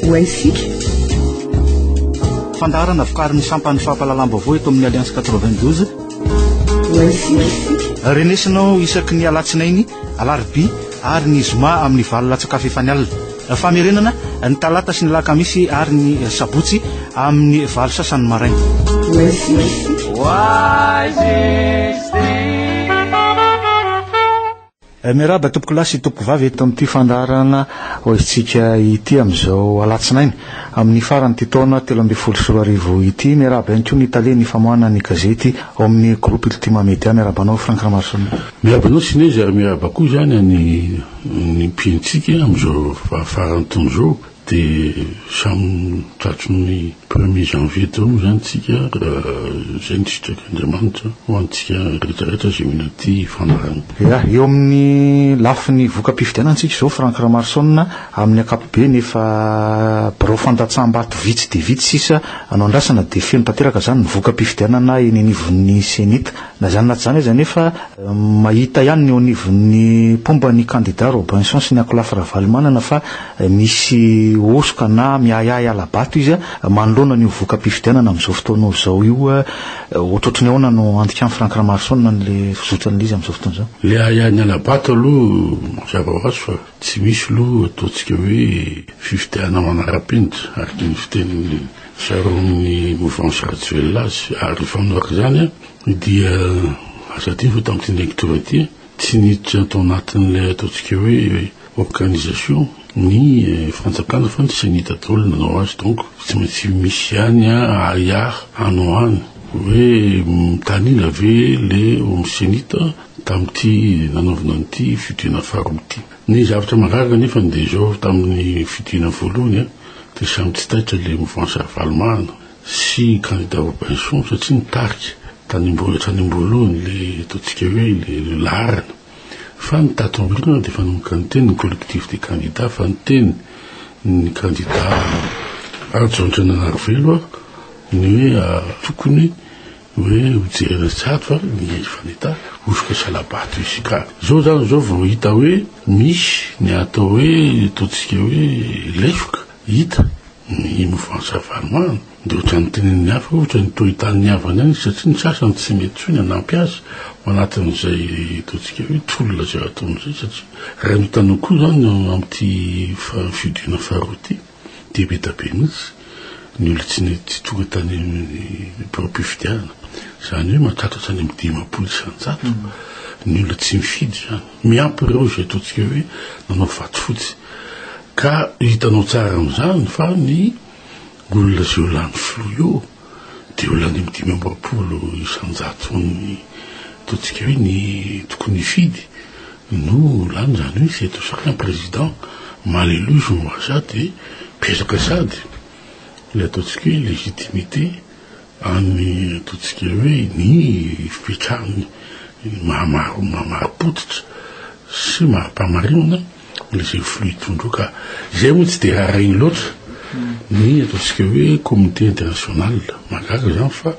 Ho haintsika. Fandaharana vokarin'ny sampan'ny fampahalalam-baovao eto amin'ny Alliance 92. Ho haintsika. Renesinao isaky ny alatsinainy, alarobia ary ny zoma amin'ny valo latsaka fahefany alina. Famerenana ny talata sy ny alakamisy ary ny sabotsy amin'ny valo sasany maraina. Ho haintsika. Miarahaba tompokolahy sy tompokovavy eto amin'ity fandaharana ho aizintsika ity amin'izao alatsinainy amin'ny faran'ity taona 2013 ity. Miarahaba ihany koa ny tale ny famoahana ny gazety ao amin'ny groupe Ultima Media. Miarahaba anao Franck Ramaroson. Miarahaba anao Sinezy ary miarahaba koa izany any ny mpihaintsika amin'izao faran'ny taona izao. Dia samy tratry ny premier janvier teo moa izany tsika izay ny sitrak'Andriamanitra ho antsika rehetra rehetra izay mino an'ity fandaharana. Ya, eo amin'ny lafiny voka-pifidianana tsika izao Franck Ramaroson, amin'ny ankapobeny efa birao fandatsaham-bato vitsy dia vitsy sisa no andrasana dia feno tanteraka izany ny voka-pifidianana eny anivon'ny Cenit. Na izany na tsy izany aza anefa mahita ihany ny eo anivon'ny mpomba ny kandida Robinson sy ny ankolafy Ravalomanana fa misy hosoka na miahiahy hala-bato izy manoloana an'io voka-pifidianana amin'izao fotoana izao io. Ohatrohatry ny ahoana no andikan'i Franck Ramaroson an'ilay fizotran'ilay izy amin'izao fotoana izao? Ilay ahiahy ny hala-bato aloha mazava ho azy fa tsy misy aloha ataontsika hoe fifidianana manara-penitra araka ny fitenin'ny zareo amin'ny mouvance Rajoelina azy ary fanoraka izany dia aza adino fa tamin'ity indray mitovy ity Tsy niditra tao anatin'ilay ataontsika hoe organisation ny fanjakana fa ny CENI daholo nanao azy donc tsy maintsy misy ihany ahiahy any ho any hoe mitanila ve le ao amin'ny CENI tamin'ity nanaovana an'ity fidiana faharoa ity. Ny zavatra mahagaga anefa dia izao tamin'ny fidiana voalohany dia samy tsy taitra le mouvance Ravalomanana sy kandida Robinson satria nitarika tany am-boalohany hatrany am-boalohany ilay ataontsika hoe ilay laharana fa ny tato aoriana dia efa nanomboka niteny ny collectif des candidats fa niteny ny kandida Hajo Andriananarivelo ny hoe ah, tokony hoe hojerena tsara fa ny faneta hosoka salabato izy ka zao zany zao vao hita hoe misy ny atao hoe ataontsika hoe lesoka hita Ny mouvance Ravalomanana dia ohatran'ny tenenin'ny hafa hoe ohatran'ny toa hitan'ny havany ihany izy satria ny sasany tsy mety intsony hanampy azy ao anatin'izay ataontsika hoe tolona izay ataony izay satria raha ny hitanao koa izany amin'ity fihodinana faharoa ity dia be dia be mihitsy ny olona tsy nety tsy tonga tany amin'ny biraom-pifidianana izany hoe mahatratra hatrany amin'ny 50% ny olona tsy mifidy izany miampy ireo izay ataontsika hoe nanao vato fotsy Ka hitanao tsara amin'izany fa ny olona izay ho lany filoha eo dia olona any amin'ny 25 isan-jaton'ny ataontsika hoe ny tokony hifidy no ho lany, izany hoe c'est tout ça qu'un président mal élu je vois ça dia mipetraka sady ilay ataontsika hoe légitimité Any ataontsika hoe ny fipetrahan'ny maha-maro maha-marim-pototra sy marim-pahamarinana ilay izay filoha hitondra eo ka izay moa tsy dia raharahiany loatra ny ataontsika hoe communauté internationale. Mahagaga izany fa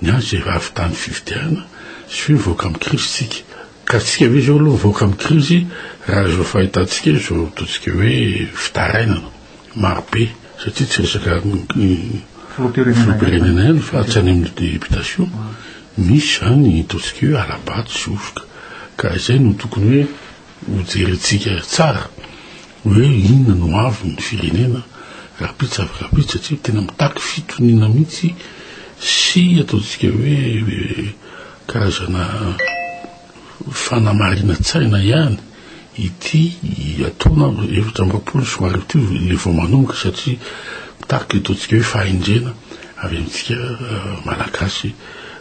ny azy efa avy tany fifidianana sy hoe mivoaka amin'ny krizy tsika. Ka tsika ve izao aloha mivoaka amin'ny krizy raha izao fahitantsika izao ataontsika hoe fitarainana. Maro be satria tsy resaka filoham-pirenena ihany fa tsy any amin'ny députation misy izany ataontsika hoe hala-bato sy hosoka ka izay no tokony hoe hojerentsika tsara hoe inona no avy ny firenena rahampitso avy rahampitso satria tena mitaky fitoniana mihitsy sy ataontsika hoe karazana fanamarinan-tsaina ihany ity taona 2024 ity ilay vao manomboka satria mitaky ataontsika hoe fahendrena avy amintsika Malagasy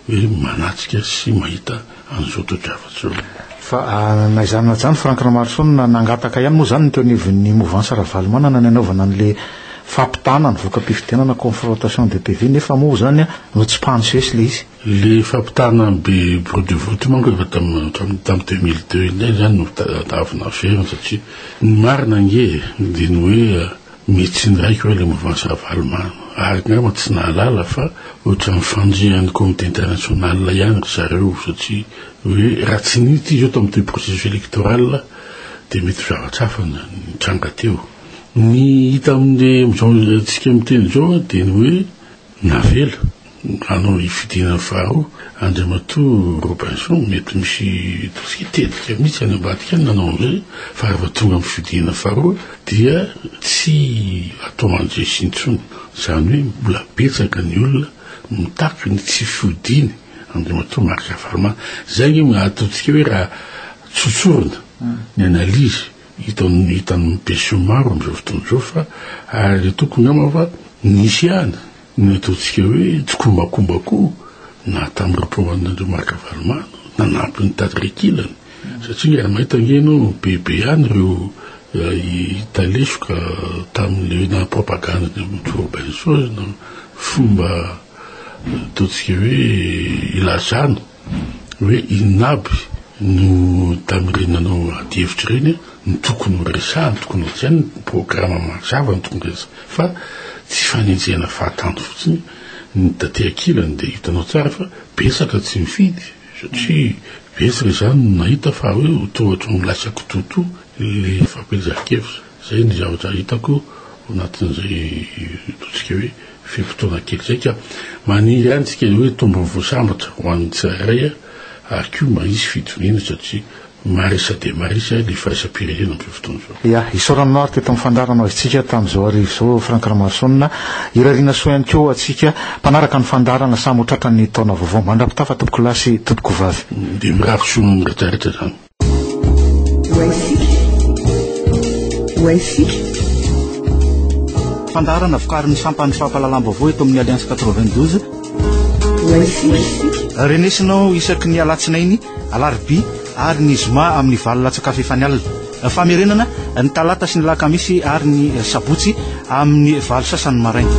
hoe manatrika sy mahita an'izao toe-javatra izao. Fa na izany na izany Franck Ramaroson nangataka ihany moa izany ny teo anivon'ny mouvance Ravalomanana ny hanaovana an'ilay fampitana ny voka-pifidianana confrontation de PV nefa moa izany notsipahan'ny ces ilay izy. Le fampitahana ny be bureau de vote manko efa tam tam 2002 indray zany no avy naverina satria ny marina ange dia ny hoe mety tsy niraika hoe le mouvance Ravalomanana ary angamba tsy nahalala fa ohatran'ny fandrihan'ny comité international ihany ry zareo satria hoe raha tsy niditra izy eo tamin'ity processus électoral dia mety ho zavatra hafa nitranga teo. Ny hita amin'le amin'izao tsika miteny izao dia ny hoe navela hanao ny fidinana faharoa Andriamatoa Robinson, mety misy ataontsika tetika mihitsy any ambadika any nanao an'izay fa rehefa tonga amin'ny fidinana faharoa dia tsy atao mandresy intsony. Izany hoe mbola betsaka ny olona mitaky ny tsy fiodiany Andriamatoa Marc Ravalomanana. Izay ange no ataontsika hoe raha tsotsorina ny analyse Hitan'ny hitan'ny besinimaro amin'izao fotoana izao fa ary tokony angamba fa nisy ihany ny ataontsika hoe tsikombakomba koa na tamin'ireo mpanohana Marc Ravalomanana nanampy ny tady rekilany satria raha mahita ange ianao bebe ihany ireo hita lesoka tamin'ilay na propagande ny Andriamatoa Robinson na fomba ataontsika hoe ilazana hoe inona aby no tamin'ireny nanao adihevitra ireny no tokony ho resahana, tokony ho hajaina, ny programa mazava no tokony resahana fa tsy fanenjehana fahatany fotsiny ny taty ankilany dia hitanao tsara fa betsaka tsy mifidy satria betsaka izany no nahita fa hoe ho toa ohatran'ny ho lasa kitoatoa le fampielezan-kevitra. Izay ny zavatra hitako ao anatin'izay ataontsika hoe fe-potoana kely izay ka maniry ihany tsika hoe tombony voasambatra ho an'ny tsirairay ary koa mba hisy fitoniana satria marisa dia marisa ilay firaisam-pirenena amin'izao fotoana izao. Ya, isaorana anao ary teto amin'ny fandaharana ho azontsika tamin'izao hariva izao Franck Ramaroson. Irariana soa ihany koa ho antsika mpanaraka ny fandaharana samy ho tratran'ny taona vaovao. Mandra-pitafa tompokolahy sy tompokovavy. Dia mirary soa ny rehetrarehetra izany. Fandaharana vokarin'ny sampan'ny fampahalalam-baovao eto amin'ny Alliance 92. Renesinao isaky ny alatsinainy, alarobia ary ny zoma amin'ny valo latsaka fahefany alina. Famerenana ny talata sy ny lakamisy ary ny sabotsy amin'ny valo sasany maraina.